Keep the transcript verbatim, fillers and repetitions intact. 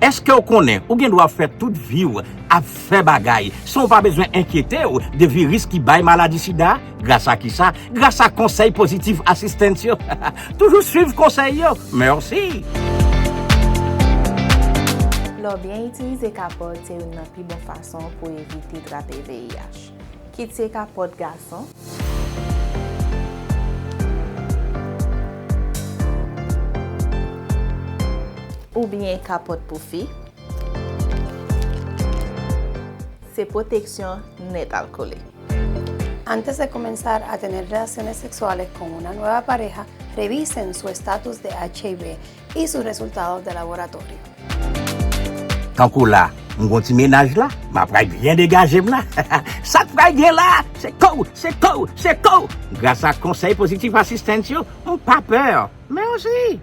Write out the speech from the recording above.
Èske w konnen ou gen dwa fè tout vi w ap fè bagay san w pa bezwen enkyete w de viris ki bay maladi sida? Gras a kisa? Gras a konsèy Positive Assistance yo. Toujou swiv konsèy yo. Mèsi. Lè w byen itilize kapòt, se youn nan pi bon fason pou w evite trape V I H. Kit se kapòt gason oubyen kapòt pou fi, se pwoteksyon nèt al kole. Antes de comenzar a tener relaciones sexuales con una nueva pareja, revisen su estatus de H I V y sus resultados de laboratorio. Tankou la, m gon ti menaj la, m ap pral byen degaje m la. Sa k pral gen la, se kou, se kou, se kou. Gras a konsèy Positive Assistance yo, m pa pè. Mèsi.